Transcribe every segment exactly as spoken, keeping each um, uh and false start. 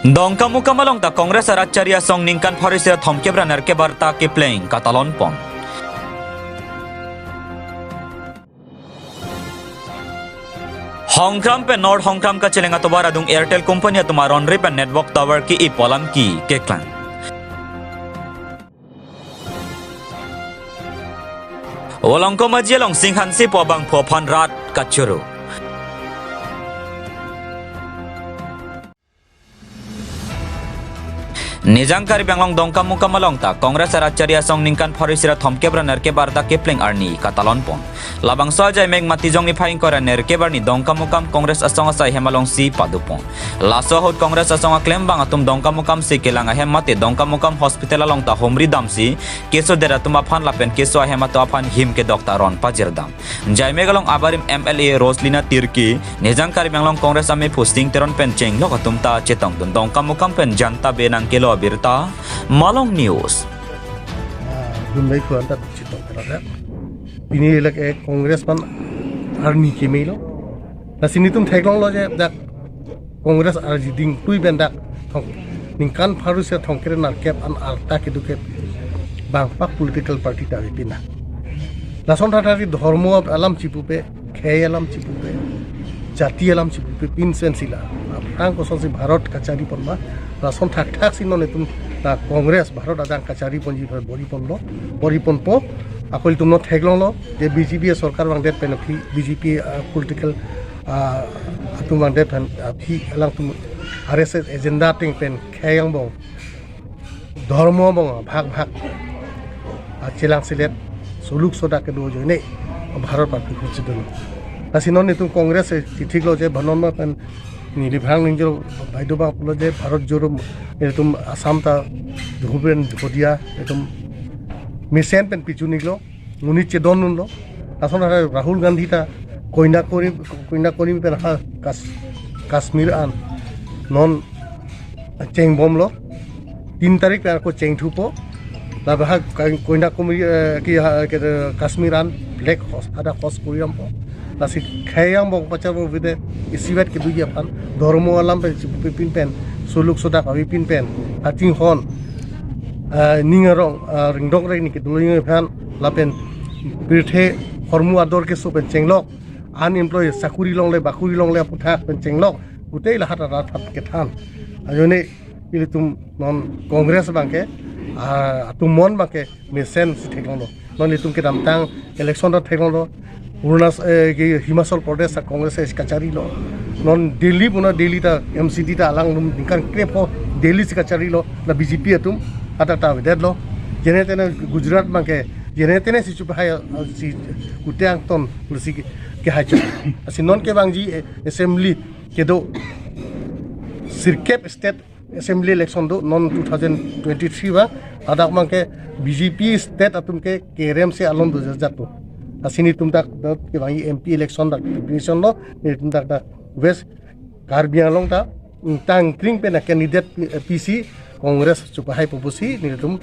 Dongkamukam along ta Congress arat chari asong ningkan pharo isi ra thomkep ra nerkep arta kepleng katalon pon. Hongkram pen North Hongkram kacheleng atovar adung Airtel company atum aron ri pen network tower ke-e pu alam ke keklang. Volongkom Aji along Singhanse pu abangphu aphan rat kachoro. Nijang Karbi Anglong Dongkamukam along ta Congress arat chari asong ningkan pharo isi ra thomkep ra nerkep arta kepleng arni katalon pon. Labangso ajaimek Matijong niphai ingkoi ra nerkep arni Dongkamukam Congress asong asai hem alongsi pado pon. Laso ahut Congress asong aklembang atum Dongkamukam si kelang ahem mate Dongkamukam hospital along ta humri damsi keso det atum aphan lapen keso ahem atum aphan him kedok ta ron pajir dam. Jaimek along abarim M L A Roslina Tirki, Nijang Karbi Anglong Congress amephu Sing Teron pen chenglok atum ta chetongdun. Dongkamukam pen Janta Be nangkelo abirta, Malong News. Ah, dun bai phu anta chetong kera ya. Pini lake Congress pen arni kemelo. Lasi netum theklonglo je dak Congress arji dingpui pen dak thong, ningkan pharo isi ra thomkep ra nerkep an arta kedo ke bangpak political party ta avepin na. Lason thakthak si dhormo alam chipupe, khei alam chipupe, jati alam chipupe, pinsen sila. Aphrang kosonsi Bharat kachari pon ma, lason thakthak si non netum na Congress Bharat adang kachari ponji bori ponlo, bori ponpo, ako ilitum non theklonglo, je B J P sorkar vangdet pen aphi, B J P, ah, political, ah, atum vangdet pen aphi alangtum R S S agenda ateng pen khei angbong, dhormo angbong, bhag bhag, ah, chelang selet, soluk sodak kedo ajoine, Bharat party huchidun. Lasi non netum Congress si chithiklo je banon ma pen neli phrang ningjor baido bang pulo je Bharat Jodo, netum Assam ta dhupen dhodia, netum mesen pen pichuniklo, monit chedondunlo. Lason thakthak Rahul Gandhi ta Konyakumari, Konyakumari pen ha Kas-, Kashmir an non chengbomlo. Tin tarik pen ako chengthupo. Lapen ha Ka-, Konyakumari, eh, ke ha, ke, eh, Kashmir an black host, hadak host kori dampo. Lasi khei angbong pachar bo bide isivet kedoji aphan, dhormo alam pen chipupin pen, soluk sodak avepin pen, hachinghon, ah, ning arong, ah, ringdok reng ni kedo longji aphan, lapen pirthe hormu ador keso pen chenglok, unemployed sakuri longle bakuri longle aphuthak pen chenglok, gutei la hadak rat aphan kethan. Ajoine ilitum non Congress abangke, ah, atum mon abangke mesen si theklonglo. Non ilitum kedamtang election ta theklonglo. Arunachal, eh, ke Himachal Pradesh ta Congress si kacharilo. Non Delhi puna Delhi ta M C D ta alanglitum ningkan krepho Delhi si kacharilo. Na B J P atum hadak ta avedetlo. Jene tene Gujarat abangke, jene tene si chupahai, ah, si kutang ton si ke, kehai chot. Lasi non kevangji, eh, assembly kedo sirkep state assembly election do non two thousand twenty-three ba, hadak abangke B J P state atum ke kerem si alon do jajat do. Lasi netum dak, dak kevangji M P election dak preparation lo, netum dak dak West Karbi Anglong ta, mm, tangkring pen a candidate P-, P C Congress chupahaipo pusi netum,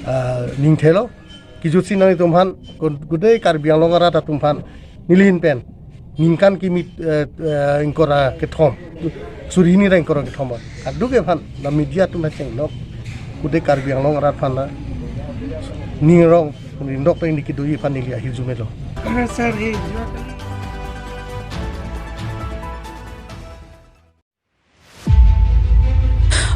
ah, ningthelo. Kejutsi nangtum aphan, kud-, kudei Karbi Anglong arat atum aphan, neli ahin pen ningkan kimi, eh, eh, ingkoi ra kethom, suri hini ra ingkoi ra kethom. Kadokave aphan, la media atum aphan chenglok, kudei Karbi Anglong arat aphan la ning arong ringdok ta neli kedoji aphan neli ahirjume lo.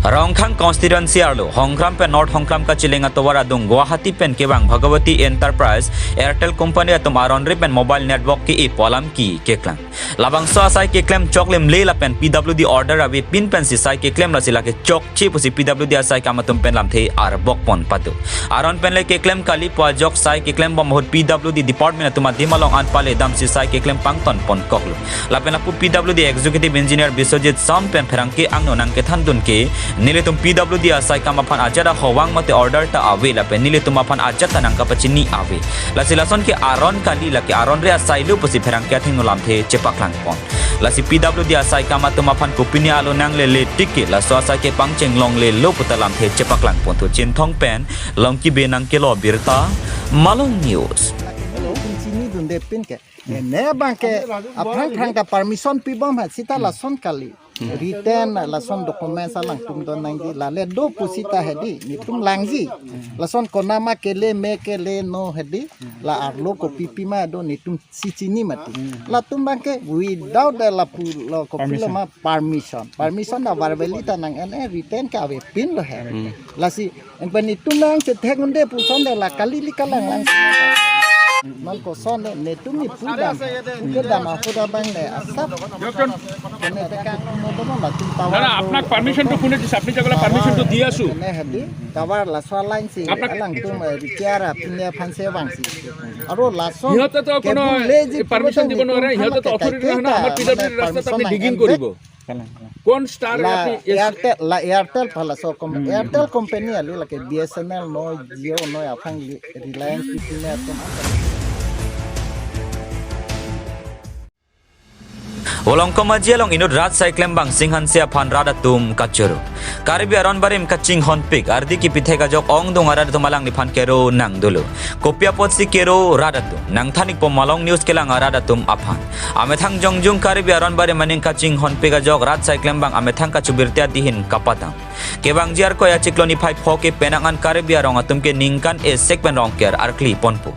Rongkhang constituency arlo Hongkram pen North Hongkram kacheleng atovar adung Guwahati pen kevang Bhagavati Enterprise Airtel company atum aron ri pen mobile network ke-e pu alam ke keklang. Labangso asai keklem choklim le lapen P W D order avepin pensi sai keklem, lasi lake chokche pusi P W D asai kam atum pen lamthe arbok pon pado. Aron pen le keklem kali pu ajok sai keklem bom ahut P W D department atum adim along an pale damsi sai keklem pangton pon koklo. Lapen lapu P W D Executive Engineer Biswajit Sam pen pherangke angno nangkethandun ke, nelitum P W D asai kam aphan ajat ahovang mate order ta ave lapen nelitum aphan ajat ta nangkapachini ave. Lasi lason ke aron kali, lake aron ri asai lo pusi pherangke athengno lamthe chepaklang pon. Lasi P W D asai kam atum aphan kopine alo nanglele tik ke, laso asai kepangcheng longlelo puta lamthe chepaklang pon thu Chinthong pen Longki Be nangkelo birta, Malong News. Chinidunde pin ke. Ene abangke aphrang phrang ta permission pibom ha sita lason kali. Written lason documents alangtum do nangji, lale do pusita hedi, netum langji. Lason konama kele me kele no hedi, la arlo kopipima do netum si chini mati. Latum abangke without the lapu lo kopilo ma permission. Permission na verbally ta nang-en, eh, written ke avepinlo he. Lasi engpen netum nangchethek un-e puson de la kali li kalang lang. Non koson ne, netum ni pudam. Kedam ahut abang ne asap. Kene tekang no domo latum tawa. না, না, আপোনাক পাৰ্মিশ্যনটো কোনে দিছে? আপুনি যে ক'লে পাৰ্মিশ্যনটো দি আছো। Kene hedi, tawa laso line si, আপোনাক alangtum, eh, repair apni aphan se vangsi. Aro lason সিহঁতেতো কোনো kebule ji পাৰ্মিশ্যন দিব নোৱাৰে, সিহঁতেতো অথৰিটি নহয় ন, আমাৰ পি ডাব্লিউ ডি ৰাস্তাত আপুনি ডিগিং কৰিব। কোন ষ্টাৰ la আপুনি এছ- Airtel, la Airtel phala so com-, Airtel company ali lake B S N L no, Jio no, aphan li-, Reliance di punya atum. Volongkom Aji along inut rat asai klembang Singhanse aphan rat atum kachoro. Karbi aron barim kachinghonpik, ardi kipithek ajok ongdung arat atum alangliphan kero nangdolo. Kopi apotsi kero rat atum nangthan-ikpo Malong News kelang arat atum aphan. Amethang jongjung Karbi aron barim aning kachinghonpik ajok rat asai klembang amethang kachobirte adihin kapadam. Kevangji Arkoi achiklo niphai pho ke penang an Karbi arong atum ke ningkan esek pen rongker arkli ponpo.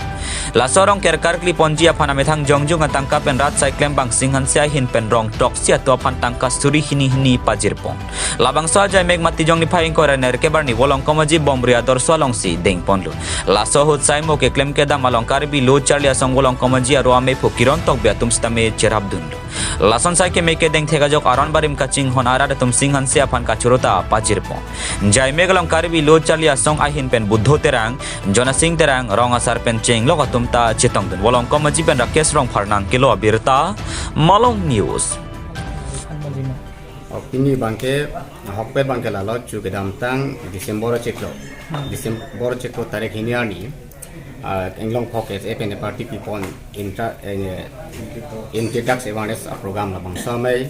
Laso rongker karkli ponji aphan amethang jongjung atangka pen rat asai klembang Singhanse ahin pen rong throksi atum aphan tangka suri hini hini pajirpon. Labangso ajai mek Matijong niphai ingkoi ra nerkep arni Volongkom Aji Bomri Adorsho alongsi dengponlo. Laso ahut saimo keklem kedam along Karbi Lo Charli Asong Volongkom Aji aro amephu Kiron Tokbi atum sitame cherapdunlo. Lason sai keme kedengthek ajok aron barim kachinghon arat atum Singhanse aphan kachoro ta pajirpon. Ajai mek along Karbi Lo Charli Asong ahin pen Buddho Terang, Jonasing Terang, rong asar pen chenglok atum ta chetongdun. Volongkom Aji pen Rakesh Rongphar nangkelo abirta, Malong News. Ok, pini abangke, ahokpet abangke lalo chu kedamtang December achiklo. December achiklo tarik hini arni, ah, Inglong Phok S A pen party pipon intra-, eh, introduce awareness a program labangso amei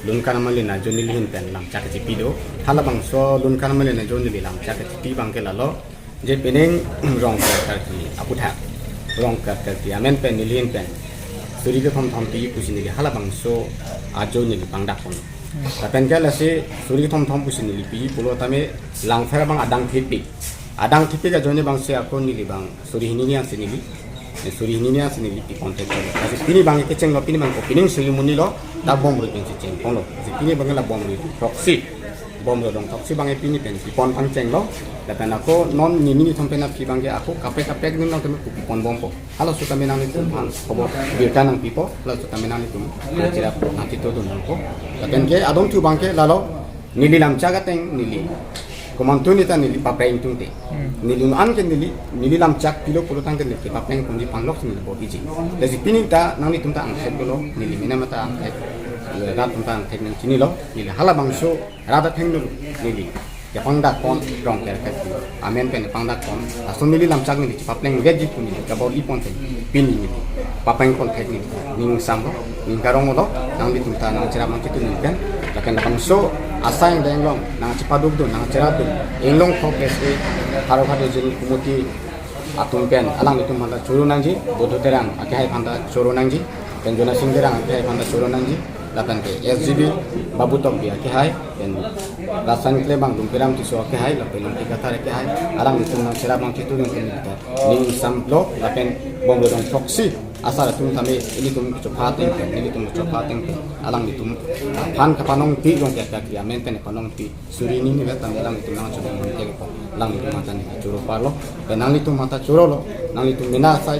Lunkan Amonit Najo nelihin pen lamchak kechipi do. Halabangso Lunkan Amonit Najo neli lamchak kechipi abangke lalo je penang rongker karkli aputhak, rongker karkli amen pen nelihin pen suri kethom thom pi pusi neli halabangso ajo neli pangdak pon. Lapen ke lasi suri kethom thom pusi neli pi pulo tame Langpher abang adang thepik. Adang thepik ajo ne abangsi ako neli abang suri hini ni ansi neli. Eh, suri hini ni ansi neli pipon thek. Lasi pini abang kechenglo, pini abang ko pining suri hini lo, dak Bomri pensi chengponlo. Lasi pini abang la Bomri throksi. Bomri dong throksi abang pini pen pipon pangchenglo. Lapen ako non nini ni thom pen aphi abangke ako kaprek kaprek dun nang tame pipon bompo. Halaso tame nanglitum aphan khobor birta nangpipo, halaso tame nanglitum cherap nangchitodun nangpo. Lapen ke adon thu abangke lalo neli lamchak ateng neli komantu neta neli papreng tungte. Neli un-an ke neli, neli lamchak pilo pulo tangte neli papreng ponji panlok neli bor-iji. Lasi pini ta nanglitum ta angthek dolo, neli mena mata angthek, rat atum ta angthek nangchinilo, neli halabangso rat atheng dolo, neli kepangdak pon rongker karkli amen pen pangdak pon, lason neli lamchak neli chepapleng vekji pu neli kabor-i pon pen pini neli papreng pon thek neli ning samlo, ning karonglo, nanglitum ta nangcherap nangchitu neli pen, lapen labangso asai angdeng along nangchepadukdun, nangcherapdun, Inglong Phok S A, Haro Hado Jin Kumuti atum pen alanglitum aphan ta choro nangji, Buddho Terang akehai aphan ta choro nangji, pen Jonasing Terang akehai aphan ta choro nangji, lapen ke S G B Babu Tokbi akehai, pen Rasan Klebang Lumpiram Tisso akehai, lapen Longki Kathar akehai, alanglitum nangcherap nangchitu nangpen ta ning samlo, lapen Bomri dong throksi asar atum tame ilitum kechopha ateng pen, ilitum kechopha ateng pen, alanglitum aphan kapanongpi rongker karkli amen pen panongpi suri hini ni vet tame alanglitum nangchobom thek po, alanglitum mata ni choro parlo, pen nanglitum mata chorolo, nanglitum mena asai,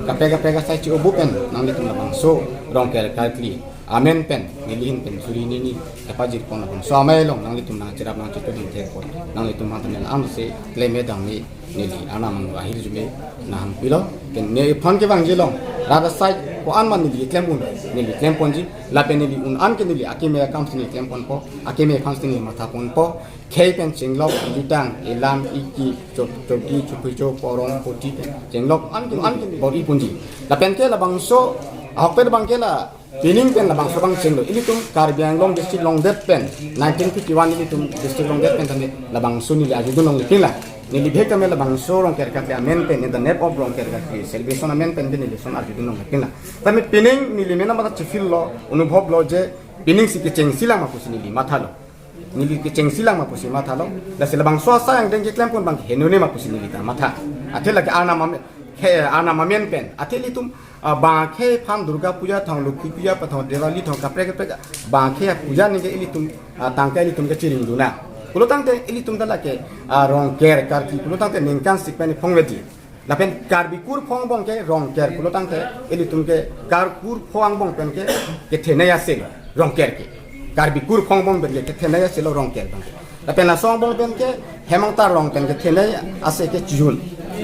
kaprek kaprek asai chi-obu pen, nanglitum labangso rongker karkli amen pen, nelihin pen suri hini ni kapajirpon labangso amei along, nanglitum nangcherap nangchitudun thek po, nanglitum mata ni la-an se klem-e dam-e neli arnam angno ahirjume nangpilo, pen nephan kevangji along, rat asai ko-an ma neli klem un, neli klemponji, lapen neli un-an ke neli akeme akam si neli klemponpo, akeme aphan si neli mathaponpo, khei pen chenglok, jutang, elam, iki, chot-, choti, chupui, cho, porong, poti pen chenglok, an ke, an ke bor-i ponji. Lapen ke labangso, ahokpet abangke la, pining pen labangso abang chenglo. Ilitum Karbi Anglong district longdet pen, nineteen fifty-one ilitum district longdet pen tame labangso neli arjudun longle pinla. Neli bhek tame labangso rongker karkli amen pen, in the name of rongker karkli celebration amen pen neli lason arjudun longle pinla. Tame pining neli mena mata chifil lo, anubhob lo je, Pining si kechengsi lang ma pusi neli mathalo. Neli kechengsi lang ma pusi mathalo. Lasi labangso asai angdeng keklem pon abang henone ma pusi neli ta matha. Athe lake Arnam amen, ke Arnam amen pen. Athe ilitum, ah, bang akhei aphan Durga Puja thong, Lokhi Puja pathong, Diwali thong, kaprek kaprek bang akhei apuja ningke ilitum, ah, tangka ilitum kechering dun nang. Pulo tangte ilitum ta lake, ah, Rongker karki pulo tangte ningkan sik pen phongvedi. Lapen Karbi kurphong angbong ke Rongker pulo tangte ilitum ke Karbi kurphong angbong pen ke kethenei ase Rongker ke. Karbi kurphong angbong pen ke kethenei ase lo Rongker abang ke. Lapen laso angbong pen ke hem angtar along pen kethenei ase ke chojun.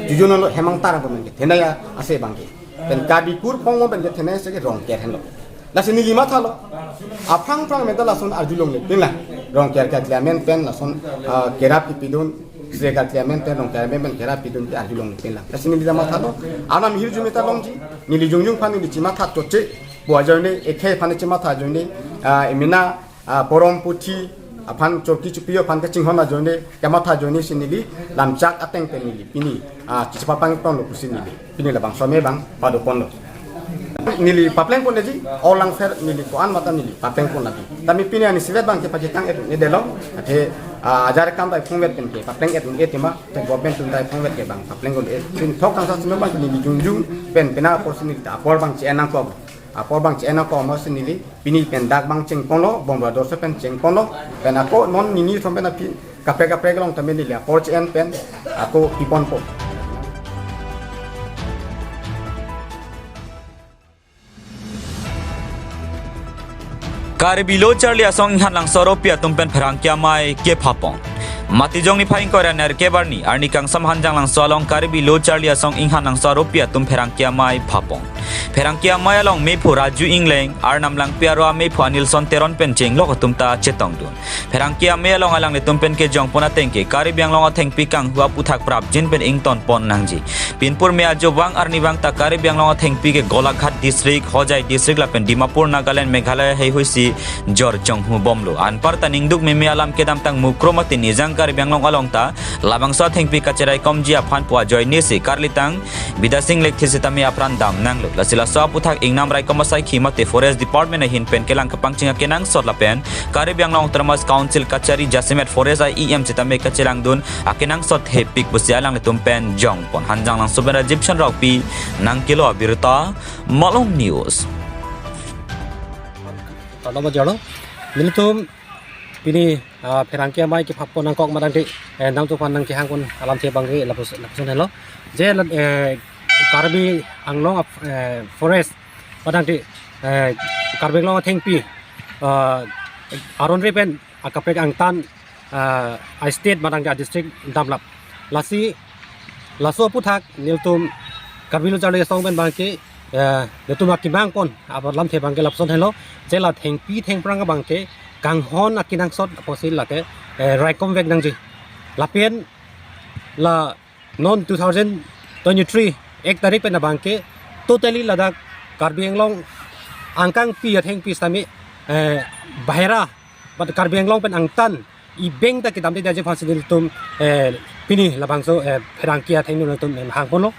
Chojun lo hem angtar angbong pen kethenei ase abang ke. Pen Karbi kurphong angbong pen kethenei ase ke Rongker henlo. Lasi neli mathalo. Aphrang phrang medal lason arjulongle pinlang. Rongker karkli amen pen lason, ah, kerap kipidun. Sre karkli amen pen, Rongker amen pen kerap pidun ke arjulongle pinlang. Lasi neli ta mathalo. Arnam hirjume ta longji. Neli jongjong aphan neli chematha chotche. Pu ajoine, ekhei aphan chematha ajoine, ah, emena, ah, porom puthi aphan chorki chupi aphan kachinghon ajoine, kematha ajoine si neli lamchak ateng pen neli pini, ah, chepapang tonglo pusi neli pini labangso amei abang padoponlo. Neli papleng pon leji, olang ser neli ko-an mata neli papleng pon lagi. Tame pini ani sivet abang ke pakitang et ne delo, athe, ah, ajar akam bai phongvet pen ke papleng et un et ma, te government atum bai phongvet ke abang papleng un et. Pini thok tangsa sumel abang neli jongjong pen pena apor si neli ta apor abang che-en nangkok. Apor abang che-en nangkok ma si neli pini pen dak abang chengponlo, Bomra Dorse pen chengponlo, pen ako non nini thom pen aphi kaprek kaprek along tame neli apor che-en pen ako piponpo. Karbi Lo Charli Asong Inghan Langso Aropi atum pen Pherangke Amei kephapon. Matijong niphai ingkoi ra nerkep arni, arni kangsam Hanjanglangso along Karbi Lo Charli Asong Inghan Langso Aropi atum Pherangke Amei phapon. Pherangke Amei along mephu Raju Ingleng, Arnam Langpi aro amephu Anilson Teron pen chenglok atum ta chetongdun. Pherangke Amei along alanglitum pen kejongpon ateng ke Karbi Anglong athengpi kanghu aputhak prapjin pen ingtonpon nangji. Pinpur me ajo vang arni vang ta Karbi Anglong athengpi ke Golaghat district, Hojai district lapen Dimapur, Nagaland, Meghalaya heihui si jor jonghu bomlo. Anparta ningduk meme alam kedamtang Mukroh mate Nijang Karbi Anglong along ta labangso athengpi kacheraikomji aphan pu ajoine si karlitang Bidya Sing Lekthe sitame apran dam nanglo. Lasi laso aputhak ingnam raikom asaikhi mate Forest Department ahin pen kelang kapangcheng akenangsot lapen Karbi Anglong Autonomous Council kachari jasemet Forest a-EM sitame kachelangdun akenangsot hepik pusi alanglitum pen jongpon. Hanjanglangso pen Rajiv Chanrokpi nangkelo abirta, Malong News. Tanda bajalo. Nelitum pini, ah, Pherangke Amei kephapon nangkok matangte, eh, nangtumphan nangkehangpon alamthe abang ke lapus, lapuson helo. Je, eh, Karbi Anglong, eh, Forest matangte, eh, Karbi Anglong athengpi, ah, aron re pen akaprek angtan, ah, a-state matangte a-district damlap. Lasi laso aputhak nelitum Karbi Lo Charli Asong pen abang ke, eh, nelitum akemangpon alamthe abang ke lapuson helo, je la thengpi thengphrang abang ke kanghon akenangsot apotsi lake, eh, raikomvek nangji. Lapen la non two thousand twenty-three ek tarik pen abang ke totally ladak Karbi Anglong angkangpi athengpi sitame, eh, bahera, but Karbi Anglong pen angtan ibeng ta kedamde aji aphansi nelitum, eh, pini labangso, eh, Pherangke athengno nelitum, eh, hangponlo.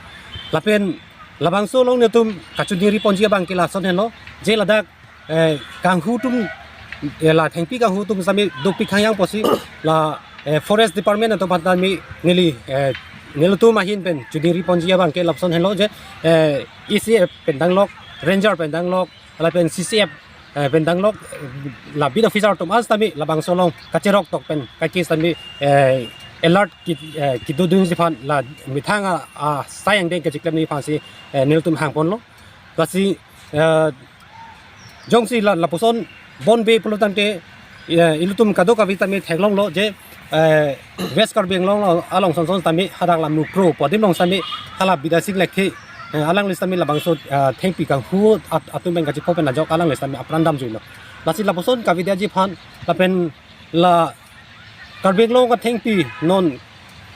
Lapen labangso along nelitum kachoningriponji abang ke lason helo, je ladak, eh, kanghu atum, eh, la thengpi kanghu atum sitame dopik hangyang apotsi la, eh, Forest Department atum aphan tame neli, eh, nelitum ahin pen choningriponji abang ke lapuson helo je, eh, ECF pen danglok, Ranger pen danglok, lapen CCF, eh, pen danglok, eh, la beat officer atum an sitame labangso along kacherok tok pen kaki sitame, eh, alert ki, eh, kedodunji aphan la methang a, asai angdeng kacheklemji aphansi, eh, nelitum hangponlo. Lasi, eh, jongsi la, lapuson bonbe pulo tangte, eh, ilitum kadokave tame theklonglo je, eh, West Karbi Anglong along, along sonson tame hadak la Mukroh pu adim along tame hala Bidya Sing Lekthe, eh, alangli tame labangso, eh, thengpi kanghu at-, atum pen kachepho pen ajok alangli tame apran damjuilo. Lasi lapuson kavedetji aphan lapen la Karbi Anglong athengpi non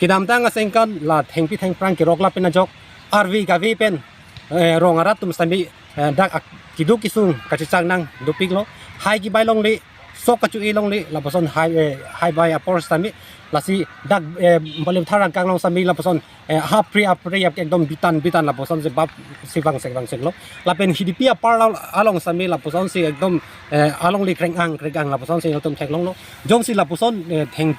kedamtang aningkan la thengpi thengphrang keroklap pen ajok arve kave pen, eh, rong arat atum sitame, eh, dak ak-, keduk kesung kachechak nang dopiklo. Hai kebai longle, sok kachu-e longle lapuson hai, eh, hai bai apor sitame, lasi dak, eh, Balethar angkang along sitame lapuson, eh, hapri apri ap ekdom bitan bitan lapuson si bap si vang sek vang seklo. Lapen Hidipi apar along, along sitame lapuson si ekdom, eh, alongle kreng-ang kreng-ang lapuson si nelitum theklonglo. Jongsi lapuson, eh, theng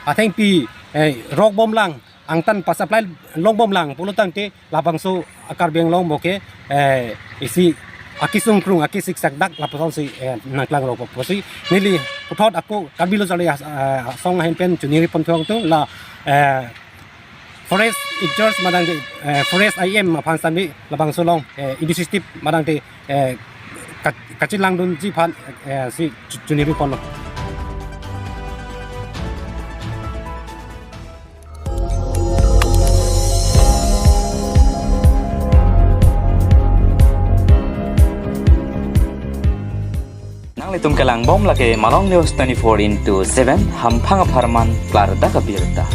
athengpi, eh, rokbomlang, angtan pa-supply longbomlang pulo tangte labangso a-Karbi Anglong bo ke, eh, isi akesung krung akesik sakdak lapuson si, eh, nangklang rok pusi neli puthot ako Karbi Lo Charli As-, eh, Asong ahin pen choningri pon thong tung la, eh, forest in-charge madang de, eh, forest I M aphan sitame labangso along, eh, initiative madang de, eh, ka-, kachelangdunji aphan, eh, si chu-, choningri ponlo. Nanglitum kelang bom lake Malong News twenty-four into seven, hamphang apharman klardak abirta.